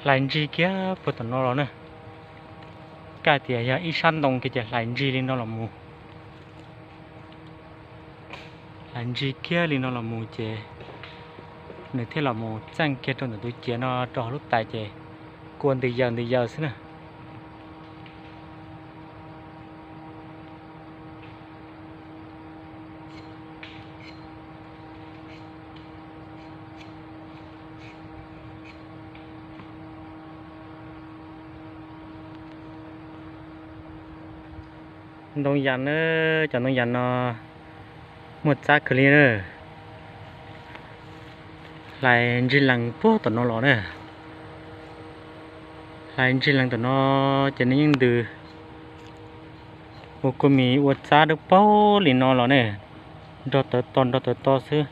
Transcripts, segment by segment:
Hlais ntsig kiag puag tom no los na. Kaj tias yog ib sab ntoo kiag ces hlais ntsig li no los mus. Hlais ntsig kiag li no los mus ces nws thiaj los mus txeej kiag rau ntawm tus ciav no rau hauv lub tais ces kua ntws yaws ntws yaws xwb na. Ntoo yas na, cov ntoo yas no muaj txab kawg li na. Hlais ntsig lees puag tom no los na. Hlais ntsig lees tom no ces nws yeej ntws ua kua mis ua txab dawb paug li no los ne, nrog tawv to nrog tawv to xwb.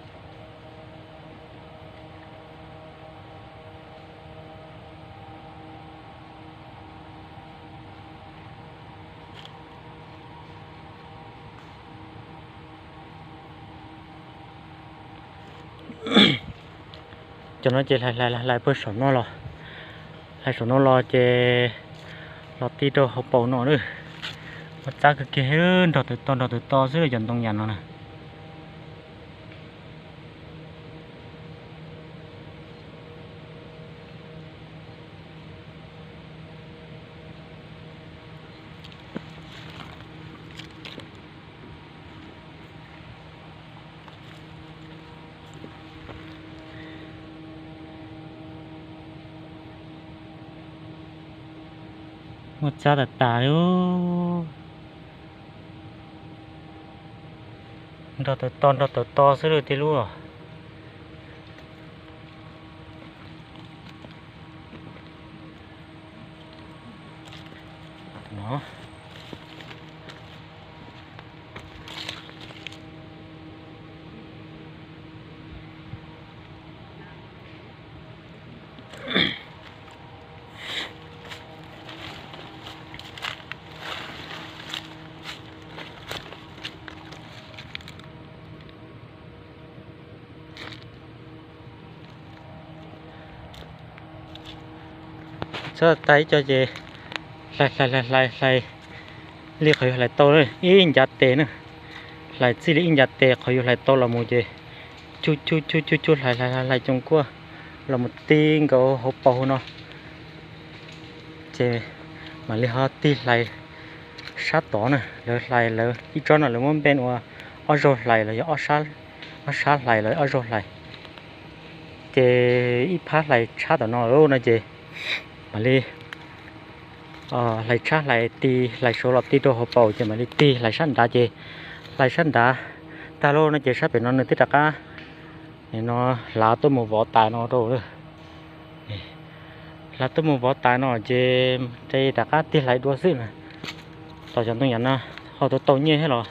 Cov no ces hlais hlais hlais puag saum no los, hlais saum no los ces los ti rau hauv paus no na. Ua txab kawg kiag, nrog tawv to nrog tawv to xwb cov ntoo yas no na. Muaj txab tas tas li. Nrog tawv to nrog tawv to xwb lawm tej lub. Txhob tag ib co ces hlais hlais hlais hlais hlais li qhov yus hlais tau ib ncav tes na. Hlais txij li ib ncav tes qhov yus hlais tau los mus ces cuj cuj cuj cuj cuj hlais hlais hlais hlais cov kuaj los mus ti nkaus hauv paus hauv no. Ces mam li ho tig hlais sab tod na, lawv hlais lawv ib tsob no lawv muab npe ua ob zaug hlais los yog ob sab hlais los ob zaug hlais. Ces ib phab hlais tshab tom no no ces mam li hlais tshab hlais ti hlais saud los ti rau hauv paus ces mam li tig hlais sab nrad ces hlais sab nrad tag lauj no ces sab pem no nws twb rov qab no hlav tuaj mus vov tais no rau. Hlav tuaj mus vov tais no ces rov qab tig hlais dua xwb na. Tom cov ntoo yam no ho tau tau nyiaj thiab los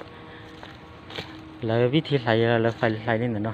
lawv vib thi hlais lawv fais hlais li ntawm no.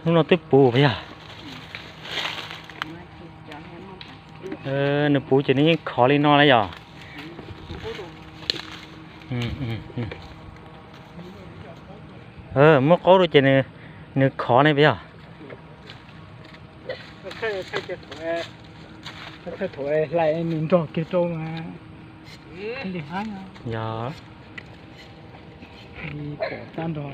Hnub no twb puv puas yog? Nws puv ces nws yeej khov li no lawm yom. Muab qaub rau ces nws khov ne puas yog? Thaum hlais nws nrog kiag rau mas li hab yog li pom tag nrho.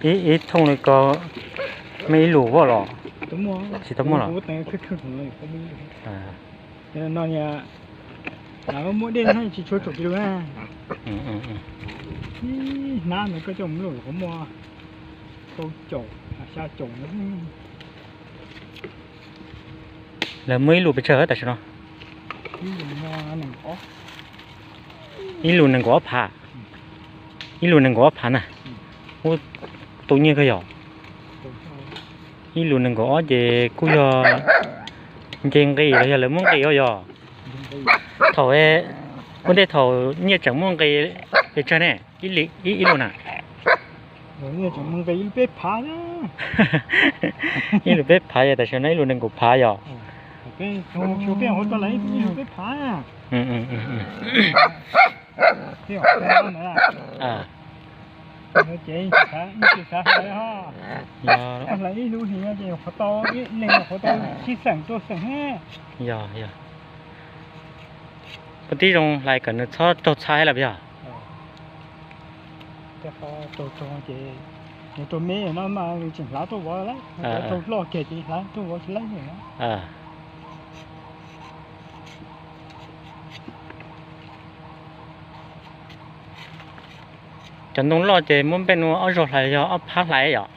Ib thooj li ko muaj ib lus vaj los? Tsis tau muaj los? No muaj dej na tsis tshua tsaum kiv lus na. Hnab ntawd koj coj mus luj qhov muaj rau caum xya caum na. Lawv muab ib lus pes tsawg tam sim no? Ib lus nees nkaum ob phav. Ib lus nees nkaum ob phav na. Ub, tu nyiaj kawg yom. Ib lus nees nkaum ob ces kuj yog nce nqis los yog lawv muab nqis os yog. Thaum ub ntej thaum nyiaj tseem muaj nqis pes tsawg ne? Ib lus na. Ib lus peb phav yog tam sim no ib lus nees nkaum phav yog. Yog, yog. Puas tib zoo hlais kom nws txhob raug txha lawm yog. Cov ntoo loj ces muab npej nua ob zaug hlais yog ob phab hlais yom.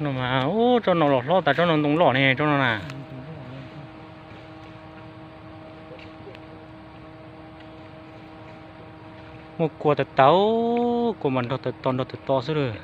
No mas ub, tsob no los hlob tas tsob no ntoo loj ne tsob no na. Muaj kua tawv tawv, kua mas nrog tawv to nrog tawv to xwb lawm.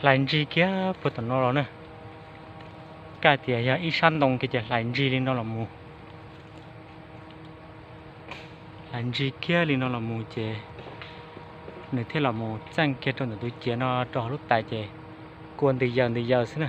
Hlais ntsig kiag puag tom no los na. Kaj tias yog ib sab ntoo kiag ces hlais ntsig li no los mus. Hlais ntsig kiag li no los mus ces nws thiaj los mus txeej kiag rau ntawm tus ciav no rau hauv lub tais ces kua ntws yaws ntws yaws xwb na.